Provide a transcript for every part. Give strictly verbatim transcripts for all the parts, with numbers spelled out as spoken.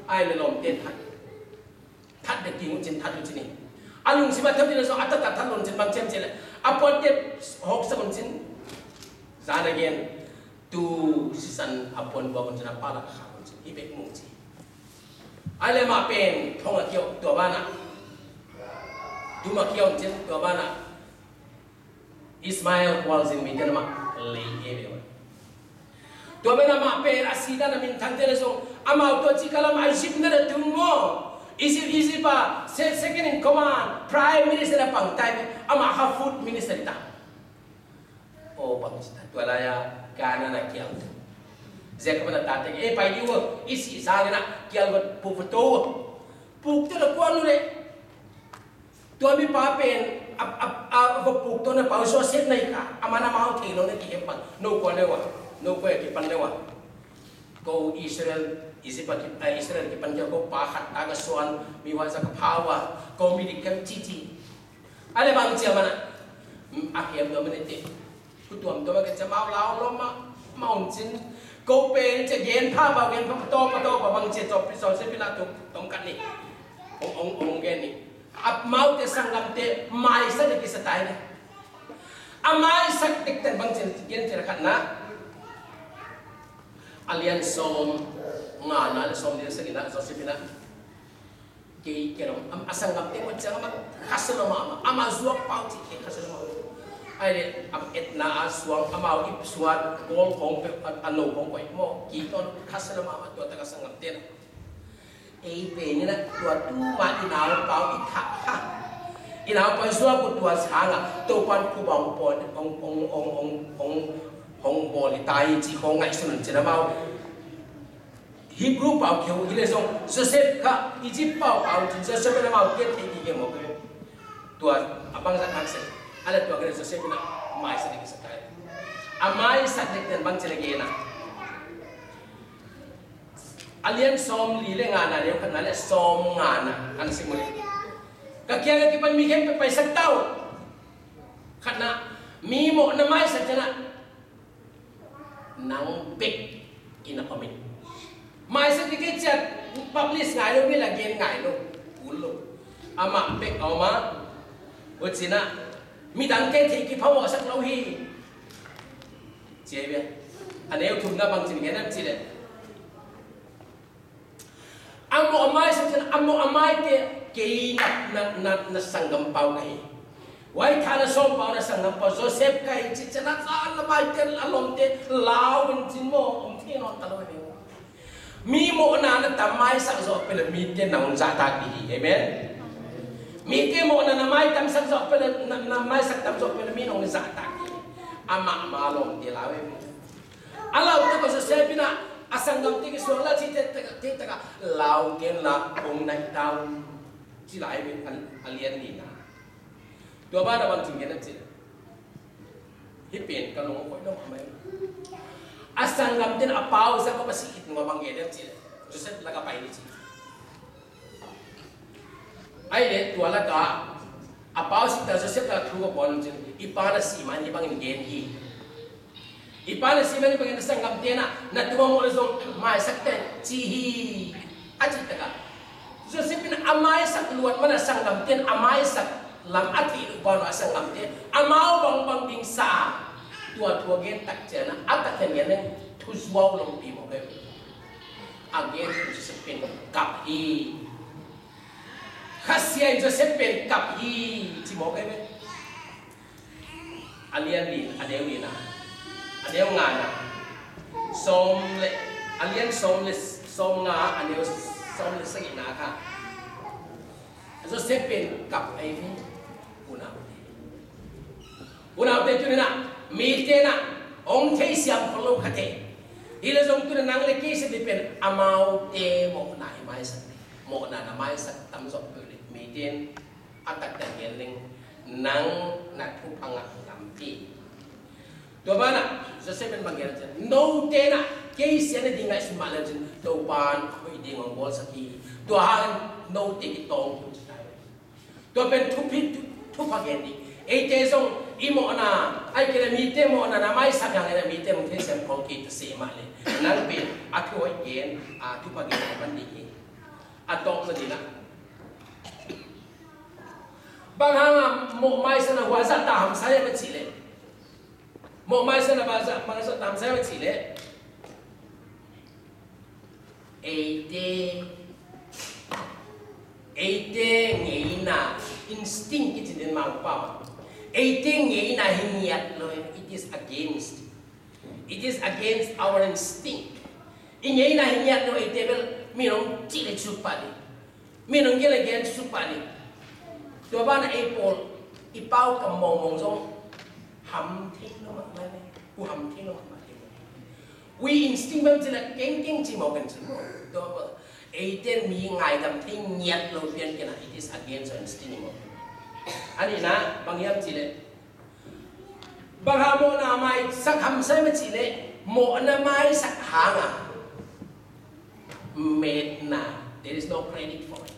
Ai le lawmte that, that dek ding uh cin, that uh cin hi. A lungsim a that ding uh zong a taktak that lo uh cin, bang ci hiam cih leh a puante hawksak uh cin. Zan a gen, tu sisan a puan buak uh cin, a pa lak a khak uh cin, hih bek mu ci. Ai le amah pen thong a kiau, tua banah dum a kiau uh cin, tua banah Ismael khualzin mite in amah lei e ve uh. Tua banah amah pen a sidan a minthangte le zong amau tua cika lam a Egypt na na tung maw? Egypt, Egypt a se-, second in command, prime minister a pang tai ve. Amah kha food minister ta. Aw, bang ci ta, tua lai-a Kanan a kial. Ziak a mana tate, e, pai dih uh, i sih sangin a kial va puk va to uh. Pukte na kuan uh leh. Tua mipa pen a, a, a, va puk to na pau Joseph na hi kha, a man amau thei lo na kihem pan. No kua le uh a, no kua kipan le uh a. Ko Israel, Egypt a ki-, a, Israel kipan kia ko pa khat ta ka suan, mi wa za ka pau a, ko mi dik kam ci ci. A le bang cia mana, a kiam tua mana te. Ku tuam tua mana cia mau lau lo ma, mau cin. Ko pen cia gen pha pau, gen pha pato, pato, pa bang cia tua pi sau se pi la tu, tong kat ni. Ong, ong, ong gen ni. A mau te sanggamte, mai sa ni kisa tai ni. A mai sa tik ten bang cia, gen cia khat na. A lian sawm nga na le sawm lian sagih na, Joseph ina. Kei, kei lam, am, a sanggamte mah ciang amah khasia lua mahmah, amah zuak pau cih kei khasia lua mahmah. Ai le, am, etna a suang, amau ip suan, kawl khawng peuh, a, a no khawng koih maw, kei tawh khasia lua mahmah, tua tak a sanggamte na. Ei pen ina, tua tu mah i nau pau i thah kha. I nau pau i zuak uh tua sang a, Topa'n khua bang pawl, ong, ong, ong bawl hi ta hi cih khawng ngaihsun un cin amau. Hebrew pau kiho hi le zong, Joseph kha Egypt pau pau cin, Joseph in amau kiat thei ding hi maw kei. Tua a bangzah khat se, a le tua kei le Joseph in a maisak ding kisa tai. A maisak ding ten bang cin a gen a. A lian sawm li le nga na, lian khat na le sawm nga na, kan sim uh le. Ka kiang a kipan mi khempeuh paisak ta uh. Khat na, mi mawhna maisak cin a. Nang bek in a om in. Maisak ding kei ciat publish ngai lo, mi la gen ngai lo. Kul lo. Amah bek a om a. Ua cin a. Midang kei thei kiphamawhsak lo hi. Cia bia. A neu thumna bang cin gen a ci le. A mawh a maisak cin, a mawh a maite kei na, na, na, na sanggam pau ka hi. Huai tha na sawm pau na sanggam pau Joseph ka hi ci cin a, a maite a lawmte lau in cin maw, om thei nawn ta lo hi. Mi mawhna na tam maisak zawh peuh le mite nang zahtak ding hi. Amen. Mite mawhna na maitamsak zawh peuh le, na, na maisak tam zawh peuh le mi nang zahtak ding hi. Amah ma lawmte lau hi. A lau tak a Joseph in a, a sanggamte kisuang la ci te tak a, te tak a, lau gen la, kong nai tau, ci lai ve, a, a lian ni na. Tua banah bang cin gen a ci le. Hih pen ka lung a koih lo mahmah. A sanggamte in a pau zak a pasi it nung a bang gen a ci le. Joseph lak a pai ni ci. Ai le tua lak a, a pau sik ta Joseph lak a thu ka bawl cin, i pa na sih ma in hih bangin gen hi. I pa na sih ma in hih bangin na sanggamte na, na tung a mawh le zong maisak ten ci hi. A cih tak a. Joseph in a maisak luat man a sanggamte in a maisak lam a theih loh banah a sanggamte amau bangbang ding sa. Tua thu a gen tak ciang a, a tak ciang gen leng thu zuau lompi mawk hi. A gen Joseph pen kap hi. Khasia in Joseph pen kap hi, ci mawk hi ve. A lian li, a neu li na. A neu nga na. Sawm le, a lian sawm le, sawm nga, a neu sawm le sagih na kha. Joseph pen kap ahi ve. Unau. Unaute, tuni-in ah mite in ah hong theisiam khol lo kha thei. Hi leh zong tuni-in nang le kei sep ding pen amaute mawhna i maisak ding. Mawhna na maisak tamzaw peuh leh mite in a taktak gen leng nang na thupha ngah lampi. Tua banah Joseph in bang gen a cih leh, note in ah kei siatna ding ngaihsun mah leng cin Topa'n a hoih ding hong bawlsak hi. Tua hangin note kitawng hi ci ta hi. Tua pen thupha, thu, thupha gen ding. Eite zong i mawhna, ahih kei leh mite mawhna na maisak hangin ah mite hong theisiam khol kei ta se mah leh nang pen a thu hoih gen, a thupha gen a man ding hi. A tawpna ding ah, bang hanga mawh maisak na hua zahta hamsa hiam a cih leh, mawh maisak na bang zah, bang zahta hamsa hiam a cih leh, eite, eite ngeina, instinct kici den Mangpau. Eite ngeina hi ngiat lo, it is against, it is against our instinct. I ngeina hi ngiat lo, eite bel mi nong cih leh cuk pah ding, mi nong gen leh gen cuk pah ding. Tua banah ei pawl i pau kam mawngmawng zong ham thei lo mahmah, uh ham thei lo mahmah. Ui instinct bang cih leh kengkeng ci mawk kan ci mawk. Tua bang eite mi ngaidam thei ngiat lo pian kei na, it is against our instinct mawk. A nihna bang hiam cih leh, bang hang mawhna maisak hamsa hiam a cih leh, mawhna maisak hanga metna, there is no credit for it.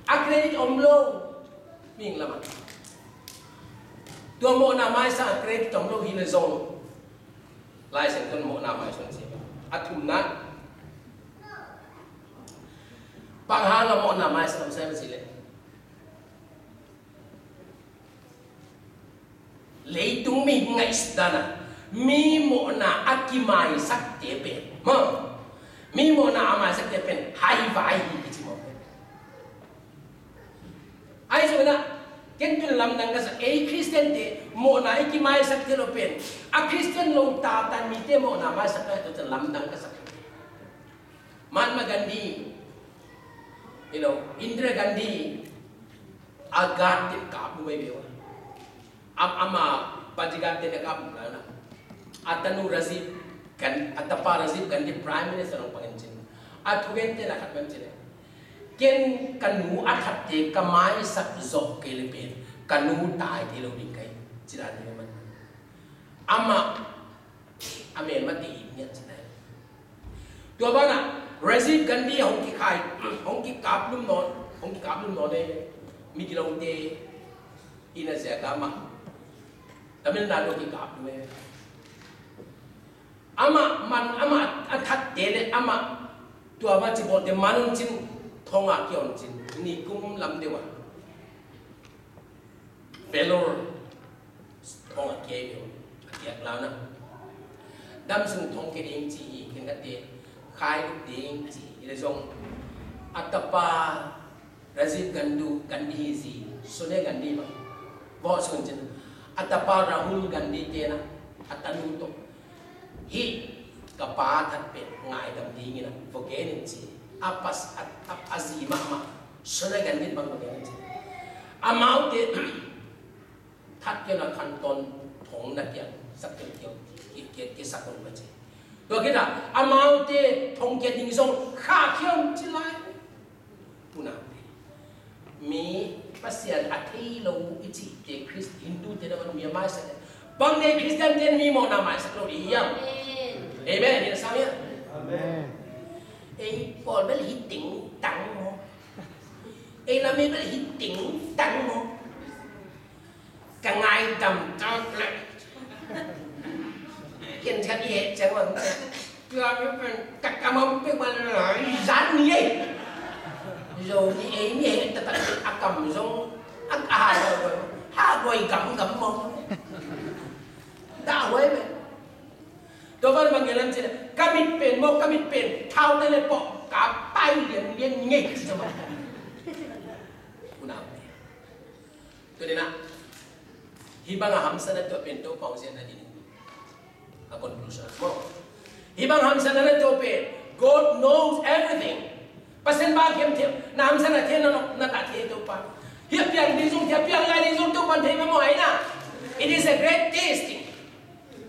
A credit om lo, mihing lamah. Tua mawhna maisak a credit om lo hi leh zong, Lai Siangtho in mawhna maisak ci. A thumna, bang hanga mawhna maisak hamsa hiam a cih leh, leitung mi ngaihsut dan a, mi mawhna a kimaisakte pen, maw, mi mawhna a maisakte pen haivai hi kici mawk pen. Ahi zongin ah, ken tun lamdang ka sak, ei Khristiante mawhna i kimaisakte lo pen, a Khristian lo tatan mite mawhna maisak na hi, tua lamdang ka sak. Mahatma Gandhi, you know, Indira Gandhi, a guard te kap lum ahi ve ua. Am, ama bodyguard te na kap lum na. A tanu Rajiv Gan-, a tapa Rajiv Gandhi Prime Minister hong pang in cin, a thugente na khat bang cin, ken ka nu a thatte ka maisak zawh kei le pen ka nu tai thei lo ding ka hi, ci dan hi man. Amah a melmate it ngiat ci dan. Tua banah Rajiv Gandhi hong kikhai, hong kikaplum nawn, hong kikaplum nawn e, migilote ina ziaka amah Tamil Nadu kikaplum e. Amah man, amah a thatte le amah tua ma ci bawlte man un cin, thong a kia un cin, nikum lam deuh a Vellore thong a kia deuh a, a kiak lau na. Dam sung thong kia ding ci hi, khen kate khai ding ci hi le zong a tapa Rajiv Gandhi, Gandhi hi zi, Sonia Gandhi bang. Bawh sun cin, a tapa Rahul Gandhi te na, a tanu tawh. Hih ka pa that pen ngaidam dingin a, vok gen in ci. A pas, a, a, a zi mahmah, Sonia Gandhi bang vok gen in ci. Amaute, that keu na khan ton thong na kiang, sak keu keu, ki, ki, ki sak un ma ci. Tua kita, amaute thong kia ding zong, kha kiang ci lai. Unau te, mi Pasian a thei lo i cihte Christ-, Hindu te na mi a maisak te. Bang nei Christian te mi mawhna maisak lo ding hiam? Amen. Amen. Hi na sang hiam? Amen. Ei pawl bel hi ting tang maw? Ei lam ei bel hi ting tang maw? Ka ngaidam tak le. Ken khat i heh ciang wan. Tua mi pen ka kam om pek ma lai zan ni ei. Zo ni ei mi heh tak tak a kam zong a, a ha goi, ha goi gam gam maw. Da huai me. Tua ban bang gelam cina ka mit pen maw, ka mit pen thau te le pawh ka pai lian lian ngei ci maw. Unau. Tua ni na, hih bang a hamsatna tua pen Topa hong siatna ding. A conclusion. Maw. Hih bang hamsatna tua pen, God knows everything. Pasian bang khiam thei, na hamsatna thei na, na ta thei Topa. Hih a piang ding zong, hih a piang lai ding zong Topa thei mah maw ai na. It is a great testing.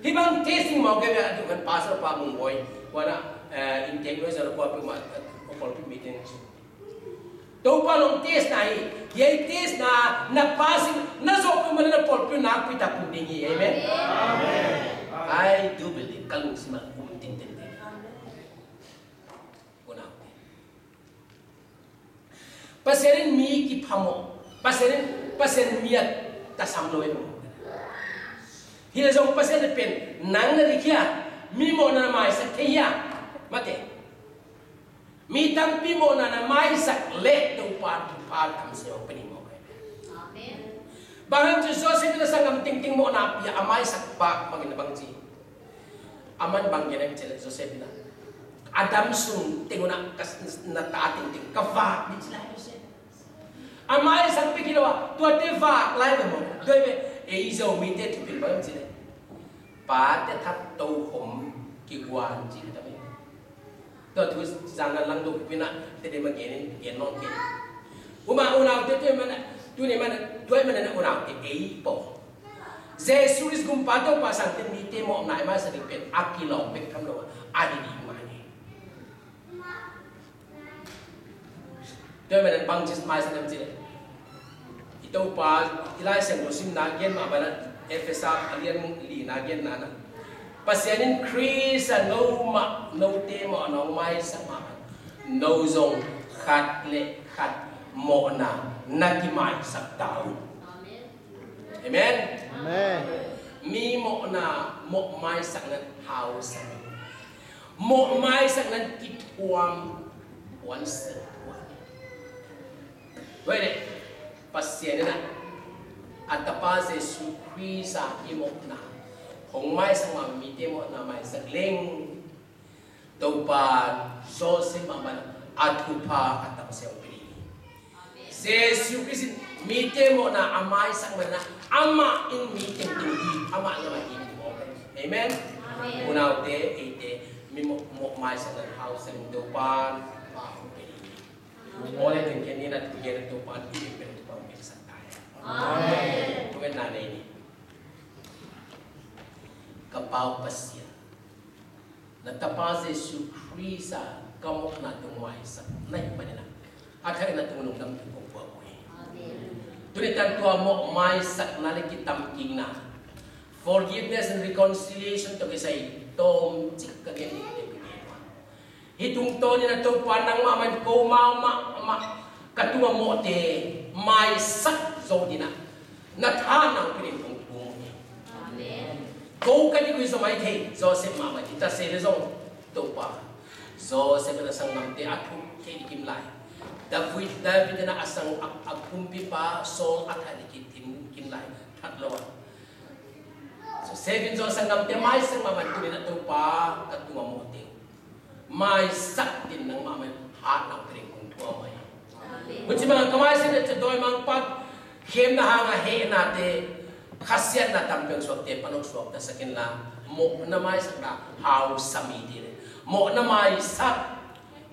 Hih bang testing maw kei a tu kan pastor pa mung boy. Wana, eh, in tek noi sa lo pa pi ma, eh, pulpit meeting. Topa long test na hi, yei test na, na passing, na zop pun mana na pawlpi nakpi tak pun ding hi, amen? Amen. I do believe, ka lungsim ah um tinten ding. Ko na. Pasian in mi kiphamo, Pasian in, Pasian in mi a tasam lo e. Hi le zong Pasian in pen, nang na dik hia, mi mawhna na maisak thei hia, mate. Mi tampi mawhna na maisak leh Topa thupha tam se hong pia ding mawk hi. Amen. Bang hang ci Joseph in a sanggam tengteng mawhna pia a maisak pah bangin a bang ci. Aman bang gen hiam cih leh Joseph in a, a dam sung teng un a ka na ta tengteng ka vak ding ci lai Joseph. A maisak pek hi lo a, tuate vak lai ve maw. Doi ve, ei Zomite thupil bang ci leh, pate that tokhom kiguan ci leh ta ve. Tua thu zan a langdok pina tete ma gen in gen mawk kei. Uma unaute, tua mana, tuni mana, tua mana na unaute ei paw. Jesu Khrist gumpa Topa sangte mite mawhna i maisak ding pen a kilawm bek tham lo a, a hi ding mah hi. Tua mana bang ci maisak ding ci leh, i Topa i Lai Siangtho simna gen mah bana, Efesa a lian lina genna na, Pasian in Khrist a no mah, note mawhna hong maisak mah bana, no zong khat le khat mawhna na kimaisak ta uh. Amen. Amen. Mi mawhna, mawh maisakna hausa. Mawh maisakna kithuam puan se puan. Tua hi leh Pasian in a, a Tapa Jesu Khrist a i mawhna hong maisak mah mite mawhna maisak leng, Topa Joseph mah bana a thupha a tam se hong pia ding hi. Jesu Khrist in mite mawhna a maisak mana, amah in mi tengteng hi, amah lamah hi. Amen. Amen. Unaute, eite mi mawh, mawh maisakna hausa in Topa a hong pia ding hi. Aw le, tengken ni na tu gen Topa tu gen pen Topa hong pia sak ta hen. Amen. Tu gen na nei ni. Ka Pau Pasian, na Tapa Jesu Khrist a ka mawhna tung maisak na hi manin a, a thak na tung lungdam thu kong pua pua hi. Amen. Tuni tan tua mawh maisakna le kitamkikna, forgiveness and reconciliation tawh kisai tawmcik ka gen ding te ka gen uh a, hih tungtawnin a Topa nangmah mah in ko mau mahmah ka tungah mawhte maisak zo dingin a, na tha nang pia ding kong thum hi. Amen. Ko ka dik uh hi zong mai thei, Joseph mahmah hi ta se le zong Topa, Joseph in a sanggamte a thuh thei ding kim lai. David, David in a sang a, a kumpipa Saul a that ding kim, kim lai. That lo a, Joseph in zong a sanggamte maisak mahmah in tuni in a Topa ka tungah mawhte maisak dingin nangmah mah in hat nang pia ding kong thum hi. Amen. Huci bangin ka maisak ding a, dawimangpa khemna hang a hehnate, khasiatna tampi hong suakte pan hong suakta sak inla, mawhna maisakna hausa mite le mawhna maisak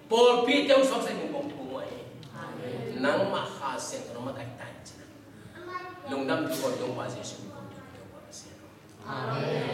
pawlpite hong suaksak ding kong thum hi. Amen. Nangmah Kha Siangtho na makaih ta in ci-in a, lungdam thu kong Topa Jesu min kong thum hi. Topa Pasian. Amen.